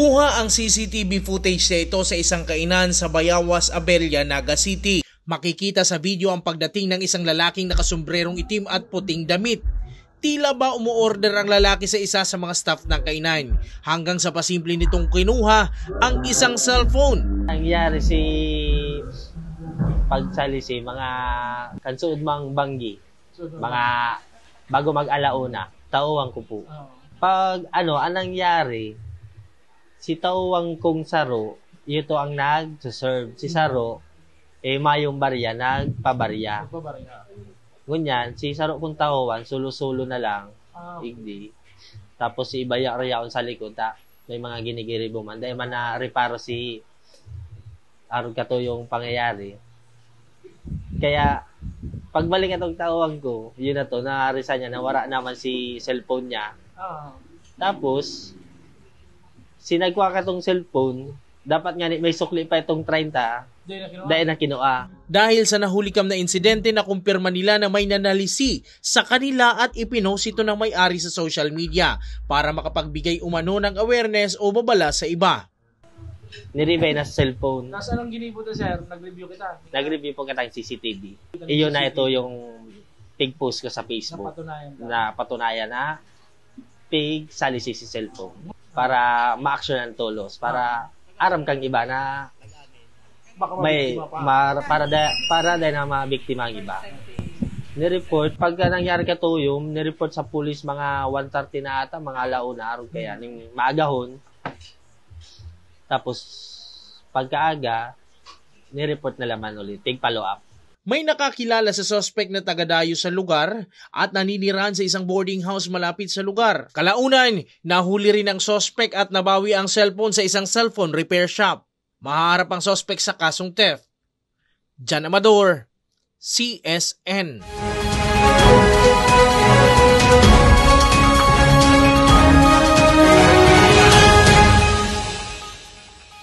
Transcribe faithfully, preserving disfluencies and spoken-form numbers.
Kuha ang C C T V footage na ito sa isang kainan sa Bayawas, Abella, Naga City. Makikita sa video ang pagdating ng isang lalaking nakasombrerong itim at puting damit. Tila ba umu-order ang lalaki sa isa sa mga staff ng kainan, hanggang sa pasimple nitong kinuha ang isang cellphone. Nangyari si pagsalisi, mga kansuod mang banggi, mga bago mag-alauna, tauhan ko po. Pag ano, ang nangyari, si tauhan kong saro, ito ang nag-serve. Si saro, eh, mayong barya, nagpabarya. Ngunyan, si saro kong tauhan, solo-solo na lang, igdi. Tapos si iba ya-, yaon sa likod, ta, may mga ginigiribo man. Dahil man na reparo si arog kato yung pangyayari. Kaya, pagbalik atong tauhan ko, yun na to, naarisan niya na wala naman si cellphone niya. Tapos, sinagwa ka tong cellphone, dapat nga ni may sukli pa itong treinta, dahil na kinua. Dahil sa nahulikam na insidente, nakumpirma nila na may nanalisi sa kanila at ipinost ito ng may-ari sa social media para makapagbigay umano ng awareness o babala sa iba. Niribay na sa cellphone. Tapos anong ginibo to, sir? Nag-review kita. Nag-review po kita ng C C T V. Iyon na ito yung pig-post ko sa Facebook. Napatunayan ka. Napatunayan na pig-salisi si cellphone para ma-action ang tolos, para aram kang iba na may mar, para da, para da na mga biktima ang iba. Ni-report, pagka nangyari katuyom, ni-report sa pulis mga one thirty na ata, mga alauna, arog kaya, ning maagahon. Tapos, pagkaaga, ni-report na laman ulit, tig-follow up. May nakakilala sa suspect na taga-dayo sa lugar at naninirahan sa isang boarding house malapit sa lugar. Kalaunan, nahuli rin ang suspect at nabawi ang cellphone sa isang cellphone repair shop. Mahaharap ang suspect sa kasong theft. Jan Amador, C S N.